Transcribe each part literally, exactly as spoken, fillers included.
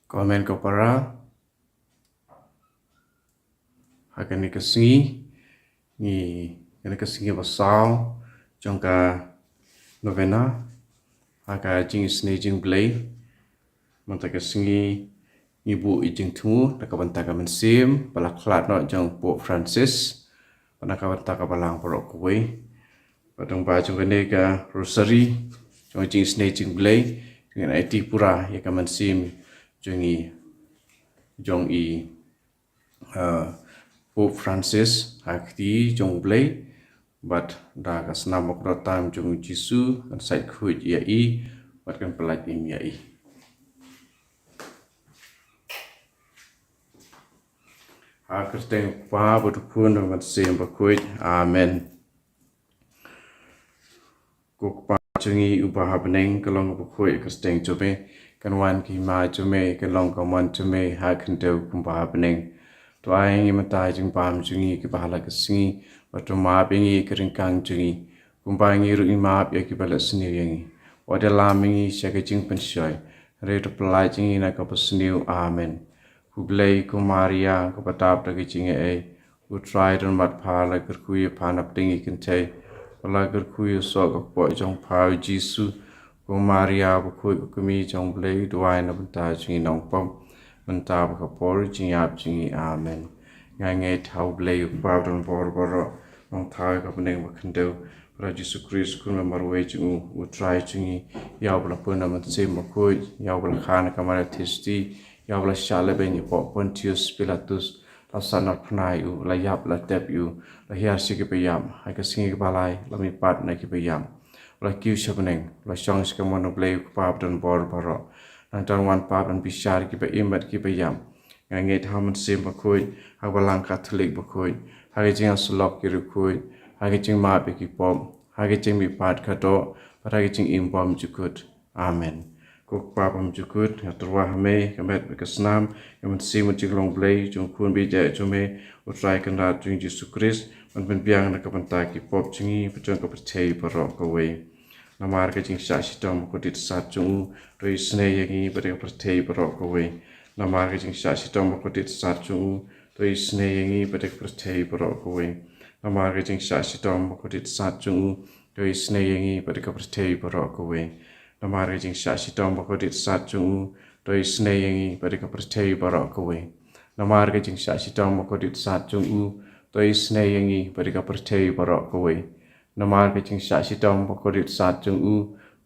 Ko hynmen ko para, ha kane ka sngi, ngi, kane ka sngi ba saw jong ka novena ha ka jingisynei jong U Blei. Mynta ka sngi ngi buh ïa i jingthmu na ka bynta ka mynsiem ba la khlad noh jong u Pope Francis, bad na ka bynta ka balang baroh kawei. Bad lyngba jong kane ka Rosary jong ka jingisynei jong U Blei, ngin aiti pura ïa ka mynsiem jong i, jong i, uh, Pope Francis ha ka kti jong U Blei, bad da ka snam bakordor tam jong U Jisu kan sait khuid ïa i bad kan pyllait im ïa i. Ha ka kyrteng U Kpa bad U Khun bad U Mynsiem Bakhuid. Amen. Ko Kpa jong ngi uba ha bneng, ka long kaba khuid ka kyrteng jong me, kan wan ka hima jong me, kan long ka mon jong me ha khyndew kumba ha bneng. To ai ngi mynta jingbam jong ngi kiba ha la ka sngi, bad to map ïa ngi ka ryngkang jong ngi, kumba ngi ruh ngi map ïa kiba leh sniew ïa ngi. Wat ïalam ïa ngi sha ka jingpynshoi, hynrei to pyllait ïa ngi na kaba sniew. Amen. Khublei ko Maria, kaba dap da ka jingaiei, U Trai don bad pha, la kyrkhu ïa pha napdeng ki kynthei, bad la kyrkhu ïa u soh ka kpoh jong pha U Jisu. Ko Maria bakhuid, ko kmie jong U Blei, duwai na bynta jong ngi nongpop, mynta bad ka por jingïap jong ngi. Amen. Nga ngeit ha U Blei U Kpa badonbor baroh, nongthaw ïa ka bneng bad khyndew, bad ha U Jisu Khrist U Khun marwei jong u, U Trai jong ngi, ïa uba la pun na u Mynsiem Bakhuid, ïa uba la kha na ka Maria Theisotti, ïa uba la shah lehbeiñ hapoh Pontius Pilatus, la sahnarphna ïa u, la ïap, la tep ïa u, la hiar sha ki baïap, ha ka sngi kaba lai la mihpat na ki baïap, la kiew sha bneng, la shong sha ka mon U Blei U Kpa badonbor baroh. Nangta un wan pat ban bishar ïa kiba im bad kiba ïap. Nga ngeit ha u Mynsiem Bakhuid, ha ka Balang Katholik bakhuid, ha ka jingïasyllok ki riewkhuid, ha ka jingmap ïa ki pop, ha ka jingmihpat ka doh, bad ha ka jingim bymjukut. Amen. Ko Kpa bymjukut, nga tyrwa ha me ka met bad ka snam, ka mynsiem bad jinglong Blei jong U Khun baieit jong me, U Trai Kynrad jong ngi Jisu Khrist, ban pynbiang na ka bynta ki pop jong ngi bad jong ka pyrthei baroh kawei. Namar ka jingshah shitom bakordit sat jong u, to isynei ïa ngi bad ïa ka pyrthei baroh kawei. Namar ka jingshah shitom bakordit sat jong u, to isynei ïa ngi bad ïa ka pyrthei baroh kawei. Namar ka jingshah shitom bakordit sat jong u, to isynei ïa ngi bad ïa ka pyrthei baroh kawei. Namar ka jingshah shitom bakordit sat jong u, to isynei ïa ngi bad ïa ka pyrthei baroh kawei. Namar ka jingshah shitom bakordit sat jong u, to isynei ïa ngi bad ïa ka pyrthei baroh kawei. Namar ka jingshah shitom bakordit sat jong u,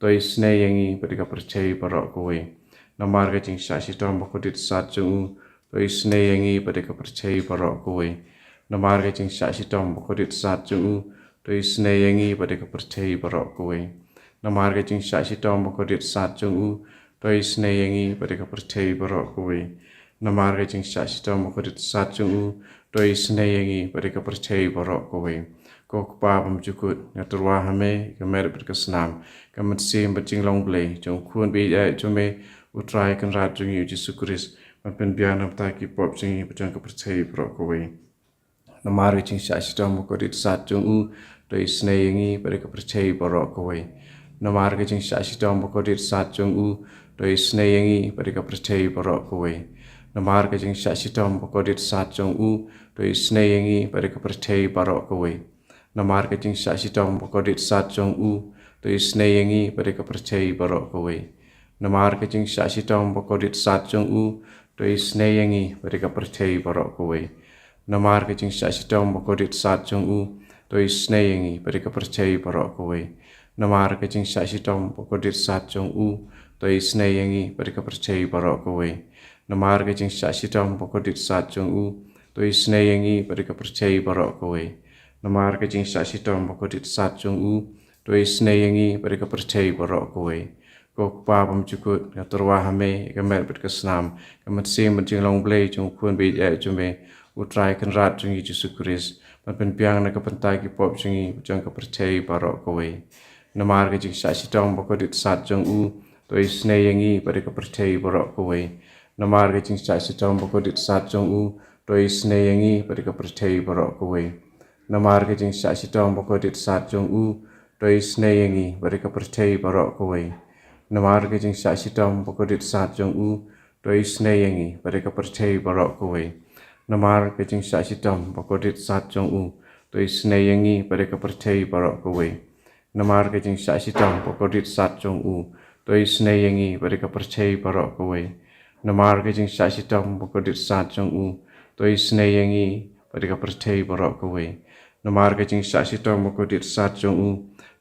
to isynei ïa ngi bad ïa ka pyrthei baroh kawei. Namar ka jingshah shitom bakordit sat jong u, to isynei ïa ngi bad ïa ka pyrthei baroh kawei. Namar ka jingshah shitom bakordit sat jong u, to isynei ïa ngi bad ïa ka pyrthei baroh kawei. Namar ka jingshah shitom bakordit sat jong u, to isynei ïa ngi bad ïa ka pyrthei baroh kawei. Namar ka jingshah shitom bakordit sat jong u, to isynei ïa ngi bad ïa ka pyrthei baroh kawei. Ko Kpa bymjukut, nga tyrwa ha me ka met bad ka snam, ka mynsiem bad jinglong Blei jong U Khun baieit jong me, U Trai Kynrad jong ngi U Jisu Khrist, ban pynbiang na bynta ki pop jong ngi bad jong ka pyrthei baroh kawei. Namar ka jingshah shitom bakordit sat jong u, to isynei ïa ngi bad ïa ka pyrthei baroh kawei. Namar ka jingshah shitom bakordit sat jong u, to isynei ïa ngi bad ïa ka pyrthei baroh kawei. Namar ka jingshah shitom bakordit sat jong u, to isynei ïa ngi bad ïa ka pyrthei baroh kawei. Namar ka jingshah shitom bakordit sat jong u, to isynei ïa ngi bad ïa ka pyrthei baroh kawei. Namar ka jingshah shitom bakordit sat jong u, to isynei ïa ngi bad ïa ka pyrthei baroh kawei. Namar ka jingshah shitom bakordit sat jong u, to isynei ïa ngi bad ïa ka pyrthei baroh kawei. Namar ka jingshah shitom bakordit sat jong u, to isynei ïa ngi bad ïa ka pyrthei baroh kawei. Namar ka jingshah shitom bakordit sat jong u, to isynei ïa ngi bad ïa ka pyrthei baroh kawei. Namar ka jingshah shitom bakordit sat jong u, to isynei ïa ngi bad ïa ka pyrthei baroh kawei. Ko Kpa bymjukut, nga tyrwa ha me ïa ka met bad ka snam, ka mynsiem bad jinglong Blei jong U Khun baieit jong me, U Trai Kynrad jong ngi Jisu Khrist, ban pynbiang na ka bynta ki pop jong ngi bad jong ka pyrthei baroh kawei. Namar ka jingshah shitom bakordit sat jong u, to isynei ïa ngi bad ïa ka pyrthei baroh kawei. Namar ka jingshah shitom bakordit sat jong u, to isynei ïa ngi bad ïa ka pyrthei baroh kawei. Namar ka jingshah shitom bakordit sat jong u, to isynei ïa ngi bad ïa ka pyrthei baroh kawei. Namar ka jingshah shitom bakordit sat jong u, to isynei ïa ngi bad ïa ka pyrthei baroh kawei. Namar ka jingshah shitom bakordit sat jong u, to isynei ïa ngi bad ïa ka pyrthei baroh kawei. Namar ka jingshah shitom bakordit sat jong u, to isynei ïa ngi bad ïa ka pyrthei baroh kawei. Namar ka jingshah shitom bakordit sat jong u, to isynei ïa ngi bad ïa ka pyrthei baroh kawei. Namar ka jingshah shitom bakordit sat jong u,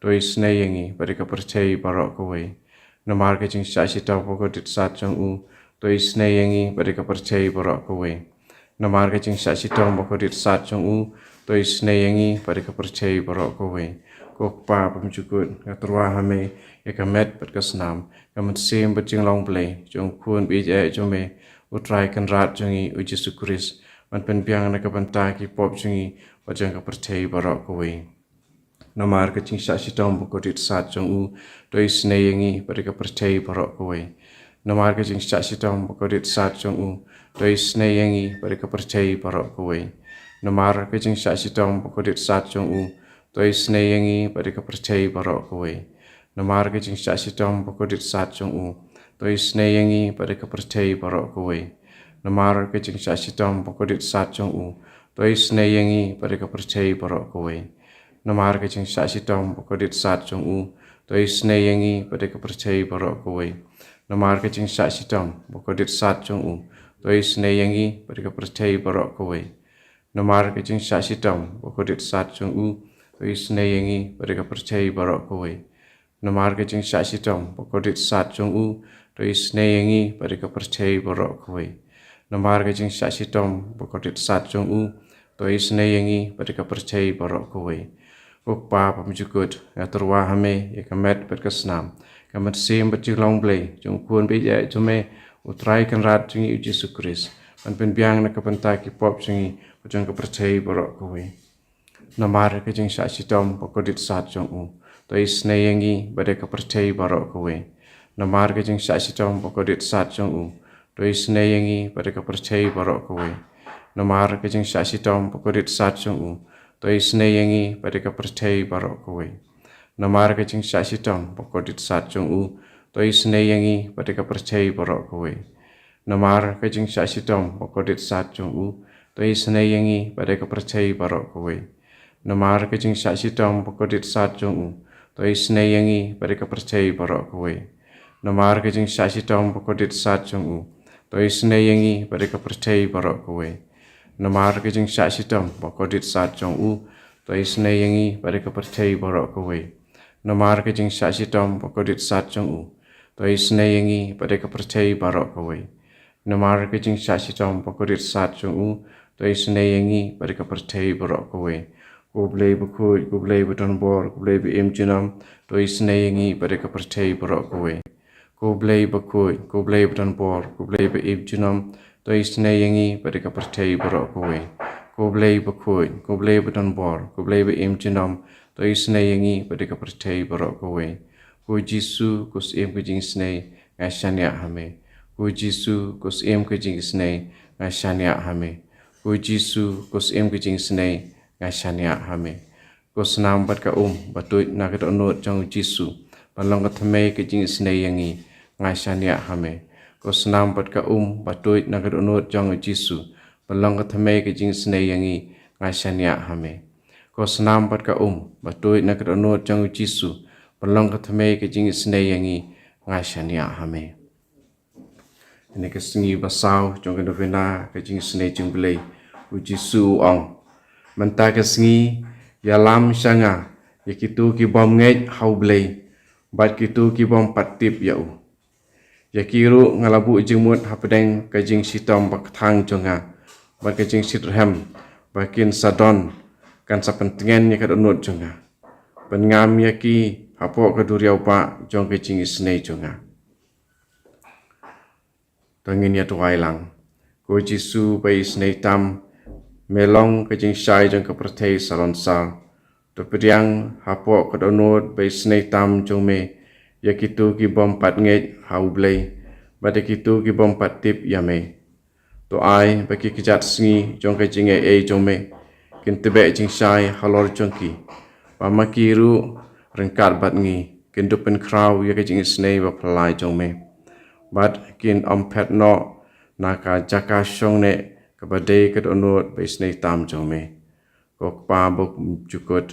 to isynei ïa ngi bad ïa ka pyrthei baroh kawei. Namar ka jingshah shitom bakordit sat jong u, to isynei ïa ngi bad ïa ka pyrthei baroh kawei. Namar ka jingshah shitom bakordit sat jong u, to isynei ïa ngi bad ïa ka pyrthei baroh kawei. Ko Kpa bymjukut, nga tyrwa ha me ïa ka met bad ka snam, ka mynsiem bad jinglong Blei jong u Khun ba ïeit eh jong me, U Trai Kynrad jong ngi U Jisu Khrist, ban pynbiang na ka bynta ki pop jong ngi bad jong ka pyrthei baroh kawei. Namar ka jingshah shitom bakordit sat jong u, to isynei ïa ngi bad ïa ka pyrthei baroh kawei. Namar ka jingshah shitom bakordit sat jong u, to isynei ïa ngi bad ïa ka pyrthei baroh kawei. Namar ka jingshah shitom bakordit sat jong u, to isynei ïa ngi bad ïa ka pyrthei baroh kawei. Namar ka jingshah shitom bakordit sat jong u, to isynei ïa ngi bad ïa ka pyrthei baroh kawei. Namar ka jingshah shitom bakordit sat jong u, to isynei ïa ngi bad ïa ka pyrthei baroh kawei. Namar ka jingshah shitom bakordit sat jong u, to isynei ïa ngi bad ïa ka pyrthei baroh kawei. Namar ka jingshah shitom bakordit sat jong u, to isynei ïa ngi bad ïa ka pyrthei baroh kawei. Namar ka jingshah shitom bakordit sat jong u, to isynei ïa ngi bad ïa ka pyrthei baroh kawei. Namar ka jingshah shitom bakordit sat jong u, to isynei ïa ngi bad ïa ka pyrthei baroh kawei. Namar ka jingshah shitom bakordit sat jong u, to isynei ïa ngi bad ïa ka pyrthei baroh kawei. Ko Kpa bymjukut, nga tyrwa ha me ïa ka met bad ka snam, ka mynsiem bad jinglong Blei jong u Khun ba ïeit eh jong me, U Trai Kynrad jong ngi U Jisu Khrist, ban pynbiang na ka bynta ki pop jong ngi bad jong ka pyrthei baroh kawei. Namar ka jingshah shitom bakordit sat jong u, to isynei ïa ngi bad ïa ka pyrthei baroh kawei. Namar ka jingshah shitom bakordit sat jong u, to isynei ïa ngi bad ïa ka pyrthei baroh kawei. Namar ka jingshah shitom bakordit sat jong u, to isynei ïa ngi bad ïa ka pyrthei baroh kawei. Namar ka jingshah shitom bakordit sat jong u, to isynei ïa ngi bad ïa ka pyrthei baroh kawei. Namar ka jingshah shitom bakordit sat jong u, to isynei ïa ngi bad ïa ka pyrthei baroh kawei. Namar ka jingshah shitom bakordit sat jong u, to isynei ïa ngi bad ïa ka pyrthei baroh kawei. Namar ka jingshah shitom bakordit sat jong u, to isynei ïa ngi bad ïa ka pyrthei baroh kawei. Namar ka jingshah shitom bakordit sat jong u, to isynei ïa ngi bad ïa ka pyrthei baroh kawei. Namar ka jingshah shitom bakordit sat jong u, to isynei ïa ngi bad ïa ka pyrthei baroh kawei. Namar ka jingshah shitom bakordit sat jong u, to isynei ïa ngi bad ïa ka pyrthei baroh kawei. Ko Blei bakhuid, ko Blei badonbor, ko Blei ba im junom, to isynei ïa ngi bad ïa ka pyrthei baroh kawei. Ko Blei bakhuid, ko Blei badonbor, ko Blei ba im junom, to isynei ïa ngi bad ïa ka pyrthei baroh kawei. Ko Blei bakhuid, ko Blei badonbor, ko Blei ba im junom, to isynei ïa ngi bad ïa ka pyrthei baroh kawei. Ko Jisu, ko Syiem ka jingisynei, nga shaniah ha me. Ko Jisu, ko Syiem ka jingisynei, nga shaniah ha me. Ko Jisu, ko Syiem ka jingisynei, nga shaniah ha me. Ko snam bad ka um ba tuid na ka dohnud jong u Jisu ban long ka thymmei ka jingisynei ïa ngi, nga shaniah ha me. Ko snam bad ka um ba tuid na ka dohnud jong u Jisu ban long ka thymmei ka jingisynei ïa ngi, nga shaniah ha me. Ko snam bad ka um ba tuid na ka dohnud jong u Jisu ban long ka thymmei ka jingisynei ïa ngi, nga shaniah ha me. Ine ka sngi ba saw jong ka novena ka jingisynei jong u Blei, u Jisu u ong, mynta ka sngi ïalam sha nga ïa kito ki bym ngeit ha u Blei bad kito ki bym pat tip ïa u. Ïa ki ruh nga la buh jingmut hapdeng ka jingshitom ba kthang jong nga bad ka jingshitrhem, ba kin sa don, kan sa pyntngen ïa ka dohnud jong nga, ban ngam ïa ki hapoh ka duriaw bah jong ka jingisynei jong nga. To ngin ïa duwai lang. Ko Jisu ba isynei tam, me long ka jingshai jong ka pyrthei salonsar. To pdiang hapoh ka dohnud ba isynei tam jong me ïa kito ki bym pat ngeit ha u Blei bad ïa kito ki bym pat tip ïa me. To ai ba ki kjat sngi jong ka jingaiei jong me kin tbeh jingshai halor jong ki, ba ma ki ruh ryngkat bad ngi kin dup pynkhraw ïa ka jingisynei ba phylla jong me. bad kin ym phet noh na ka jaka shong neh kaba dei ka dohnud ba isynei tam jong me. Ko Kpa bajukut,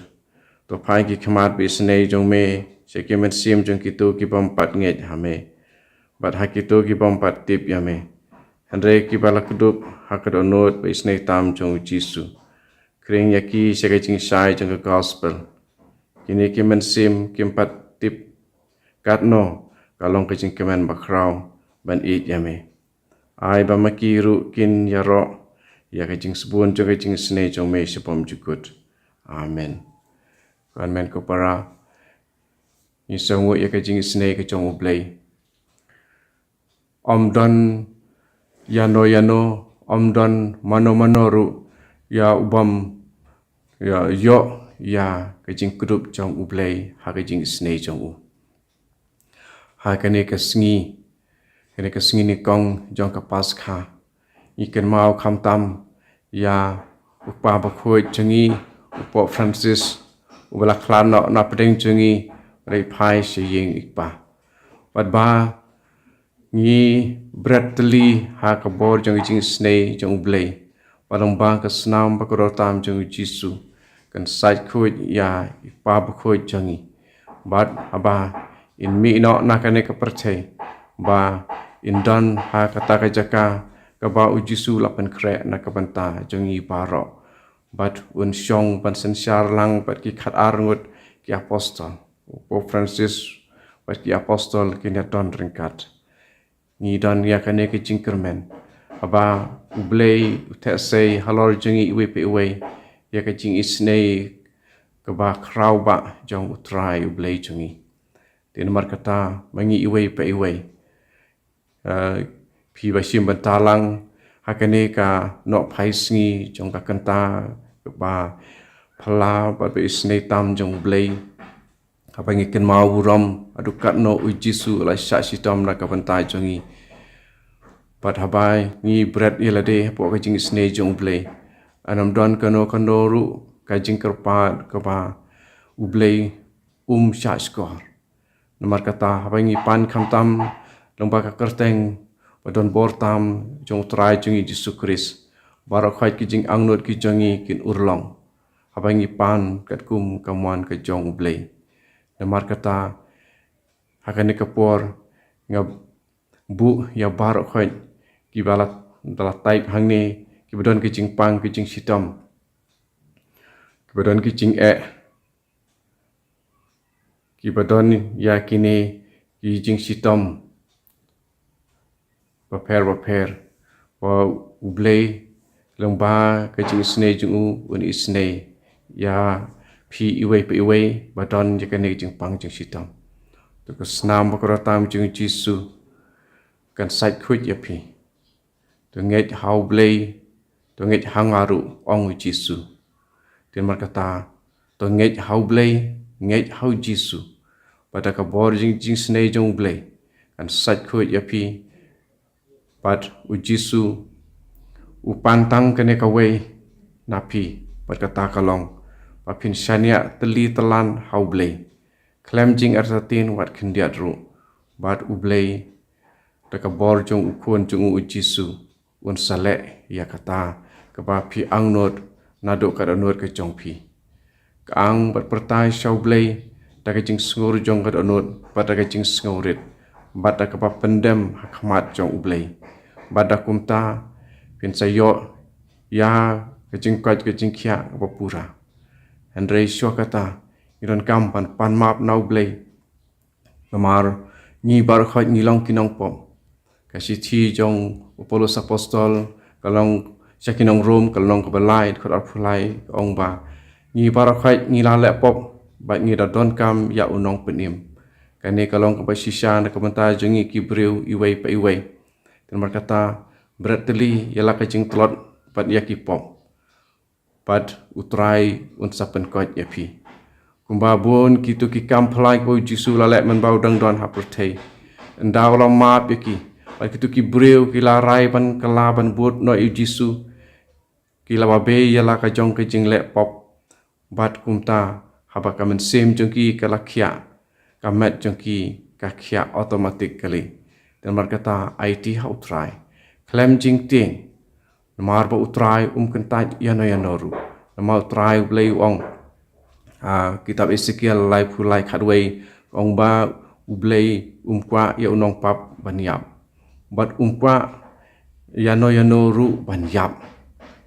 to phai ki khmat ba isynei jong me sha ki mynsiem jong kito ki bym pat ngeit ha me, bad ha kito ki bym pat tip ïa me, hynrei kiba la kdup ha ka dohnud ba isynei tam jong u Jisu. Khring ïa ki sha ka jingshai jong ka gospel. Kine ki mynsiem kim pat tip katno ka long ka jingkmen bakhraw ban ïeit ïa me. Ai ba ma ki ruh kin ïaroh ïa ka jingsbun jong ka jingisynei jong me sha bymjukut. Amen. Ko hynmen ko para, ngi sngewnguh ïa ka jingisynei ka jong U Blei. Ym don ïano ïano, ym don mano mano ruh ïa u bym ïa ïoh ïa ka jingkdup jong U Blei ha ka jingisynei jong u. Ha kane ka sngi, kane ka sngi nyngkong jong ka Paskha, ngi kynmaw khamtam ïa u Kpa bakhuid jong ngi, u Pope Francis, uba la khlad noh na pdeng jong ngi, ba la phai sha ïing i Kpa. Bad ba ngi bret tylli ha ka bor jong ka jingisynei jong U Blei, ba long ba ka snam ba kordor tam jong U Jisu kan sait khuid ïa i Kpa bakhuid jong ngi. Bad haba in mih noh na kane ka pyrthei, ba in don ha kata ka jaka kaba U Jisu la pynkhreh na ka bynta jong ngi baroh. Bad un shong ban synshar lang bad ki khatar ngut ki apostol. U Pope Francis bad ki apostol kin ïa don ryngkat. Ngi don ïa kane ka jingkyrmen, haba U Blei u theh sei halor jong ngi iwei pa iwei ïa ka jingisynei kaba khraw ba jong U Trai U Blei jong ngi. Te namar kata, ma ngi iwei pa iwei, eh, phi ba shim bynta lang ha kane ka nohphai sngi jong ka kynta kaba phylla bad ba isynei tam jong U Blei. Haba ngi kynmaw burom haduh katno U Jisu u la shah shitom na ka bynta jong ngi. Bad haba ngi bret ïa lade hapoh ka jingisynei jong U Blei, yn ym don kano kano ruh ka jingkyrpad kaba U Blei um shah shkor. Namar kata, haba ngi pan khamtam lyngba ka kyrteng ba don bor tam jong U Trai jong ngi Jisu Khrist, baroh khoit ki jingangnud ki jong ngi kin urlong haba ngi pan katkum ka mon ka jong U Blei. Namar kata, ha kane ka por, nga buh ïa baroh khoit kiba la, la type hangne, kiba don ki jingpang ki jingshitom, kiba don ki jingeh, kiba don ïa kine ki jingshitom bapher bapher, ba U Blei lyngba ka jingisynei jong u un isynei ïa phi iwei pa iwei ba don ïa kane ka jingpang jingshitom. To ka snam ba kordor tam jong U Jisu kan sait khuid ïa phi. To ngeit ha U Blei, to ngeit ha nga ruh, ong U Jisu. Te namar kata, to ngeit ha U Blei, ngeit ha U Jisu, bad da ka bor jing, jingisynei jong U Blei kan sait khuid ïa phi. Bad U Jisu u pan tang kane kawei na phi, bad kata ka long ba phin shaniah tylli tyllan ha U Blei, khlem jingartatien wat khyndiat ruh. Bad U Blei, da ka bor jong U Khun jong u U Jisu, un sa leh ïa kata kaba phi angnud naduh ka dohnud ka jong phi. Ka ang bad pyrta sha U Blei da ka jingsngew jong ka dohnud bad da ka jingsngewrit, bad da kaba pyndem ha khmat jong U Blei. Bad da kumta phin sa ïoh ïa ka jingkoit ka jingkhiah kaba pura. Hynrei shuwa kata, ngi donkam ban pan map na U Blei. Namar ngi baroh khoit ngi long ki nongpop. Ka shithi jong u Paulus Apostol ka long sha ki nong Rom, ka long kaba lai, dkhot arphew lai, ka ong ba ngi baroh khoit ngi la leh pop bad ngi da donkam ïa u nongpynim. Kane ka long kaba shisha na ka bynta jong ngi ki briew iwei pa iwei. Te namar kata, bret tylli ïa la ka jingtlot bad ïa ki pop, bad U Trai un sa pynkoit ïa phi. Kumba bun kito ki kam phylla kiba U Jisu u la leh mynba u dang don ha pyrthei, ynda u la map ïa ki, bad kito ki briew ki la rai ban kylla ban bud noh ïa U Jisu, ki la babe ïa la ka jong ka jingleh pop. Bad kumta, haba ka mynsiem jong ki ka la khiah, ka met jong ki ka khiah automatically. Te namar kata aiti ha U Trai, khlem jingtieng, namar ba U Trai um kyntait ïano ïano ruh. Namar U Trai U Blei u ong, ah, kitab Esekiel laiphew lai khatwei, ong ba U Blei um kwah ïa u nongpap ban ïap, bad um kwah ïano ïano ruh ban ïap.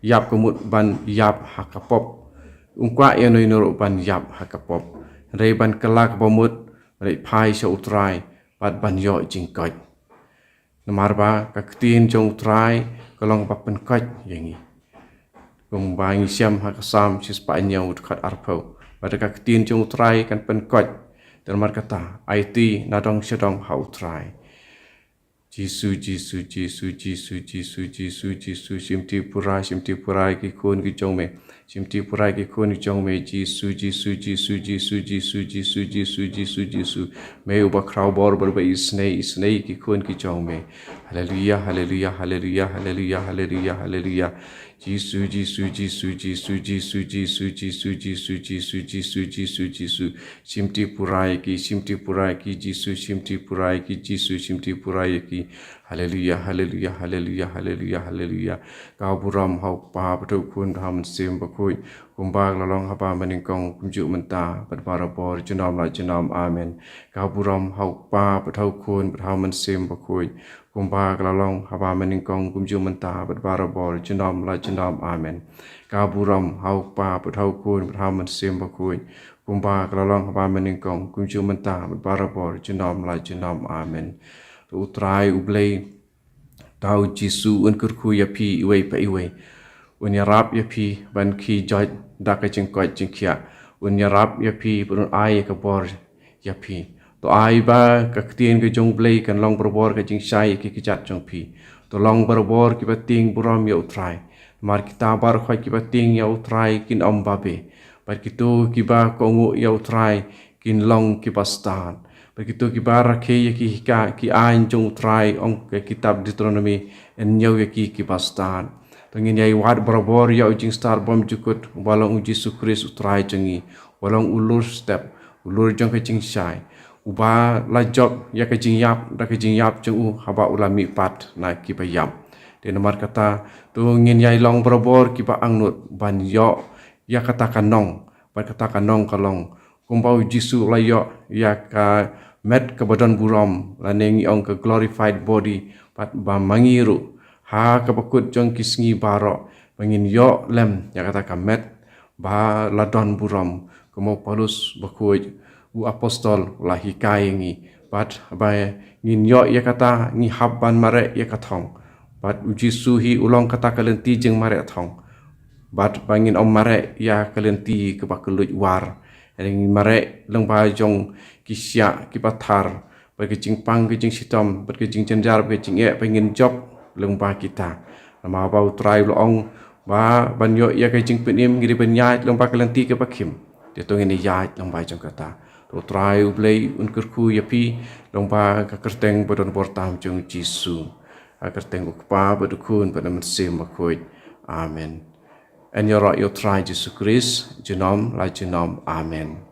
Ïap ka mut ban ïap ha ka pop. Um kwah ïano ïano ruh ban ïap ha ka pop, hynrei ban kylla kaba mut, ban leit phai sha U Trai, bad ban ïoh jingkoit. Namar ba ka ktien jong U Trai ka long ba pynkoit ïa ngi. Kumba ngi shem ha ka Salm shispah hynñiew dkhot arphew, ba da ka ktien jong U Trai kan pynkoit. Te namar kata aiti nadong shadong ha U Trai. Jisu, Jisu, Jisu, Jisu, Jisu, Jisu, Jisu, shim Tripura, shim Tripura ïa ki khun ki jong me. Shim Tripura ïa ki khun ki jong me, Jisu, Jisu, Jisu, Jisu, Jisu, Jisu, Jisu, Jisu, Jisu. Me uba khraw bor bad uba isynei, isynei ïa ki khun ki jong me. Haleluya, haleluya, haleluya, haleluya, haleluya, haleluya. Jisu, Jisu, Jisu, Jisu, Jisu, Jisu, Jisu, Jisu, Jisu, Jisu, Jisu, Jisu. Shim Tripura ïa ki, shim Tripura ïa ki, Jisu, shim Tripura ïa ki, Jisu, shim Tripura ïa ki. Haleluya, haleluya, haleluya, haleluya, haleluya. Ka burom ha U Kpa bad ha U Khun bad ha U Mynsiem Bakhuid, kumba ka la long ha kaba nyngkong, kumjuh mynta, bad barabor, junom la junom. Amen. Ka burom ha U Kpa bad ha U Khun bad ha U Mynsiem Bakhuid, kumba ka la long ha kaba nyngkong, kumjuh mynta, bad barabor, junom la junom. Amen. Ka burom ha U Kpa bad ha U Khun bad ha U Mynsiem Bakhuid, kumba ka la long ha kaba nyngkong, kumjuh mynta, bad barabor, junom la junom. Amen. To U Trai U Blei, to U Jisu un kyrkhu ïa phi iwei pa iwei. Un ïarap ïa phi ban khie joit da ka jingkoit jingkhiah. Un ïarap ïa phi bad un ai ïa ka bor ïa phi. To ai ba ka ktien ka jong U Blei kan long barabor ka jingshai ïa ki kjat jong phi. To long barabor kiba tieng burom ïa U Trai. Namar kita baroh kiba tieng ïa U Trai kin ym babe. Bad kito kiba kohnguh ïa U Trai kin long kiba stad. Bad kito kiba rakhe ïa ki hika, ki aiñ jong U Trai, ong ka kitab Deuteronomi, yn ñiew ïa ki kiba stad. To ngin ïai wad barabor ïa u jingstad bymjukut, uba long U Jisu Khrist U Trai jong ngi, uba long u lur step, u lur jong ka jingshai, uba la jop ïa ka jingïap da ka jingïap jong u haba u la mihpat na kiba ïap. Te namar kata, to ngin ïai long barabor kiba angnud ban ïoh ïa kata ka nong, bad kata ka nong ka long, kumba U Jisu u la ïoh ïa ka met kaba don burom, lane ngi ong ka glorified body, bad ba ma ngi ruh, ha kaba kut jong ki sngi baroh, ba ngin ïoh lem ïa kata ka met ba la don burom, kumba u Paulus Bakhuid, u apostol, u la hikai ïa ngi. Bad ba ngin ïoh ïa kata, ngi hap ban mareh ïa ka thong. Bad U Jisu hi u long kata ka lynti jingmareh thong. Bad ba ngin ym mareh ïa ka lynti kaba kylluid war. Hynrei ngin mareh lyngba jong ki shiah kiba thar, bad ka jingpang, ka jingshitom, bad ka jingjynjar, bad ka jingeh, ba ngin jop lyngba kita. Namar ba U Trai u la ong ba ban ïoh ïa ka jingpynim, ngi dei ban ïaid lyngba ka lynti kaba khim. Te to ngin ïaid lyngba jong kata. To U Trai U Blei un kyrkhu ïa phi lyngba ka kyrteng ba don bor tam jong U Jisu. Ha ka kyrteng U Kpa bad U Khun bad U Mynsiem Bakhuid. Amen. Yn ïaroh ïa U Trai Jisu Khrist junom la junom. Amen.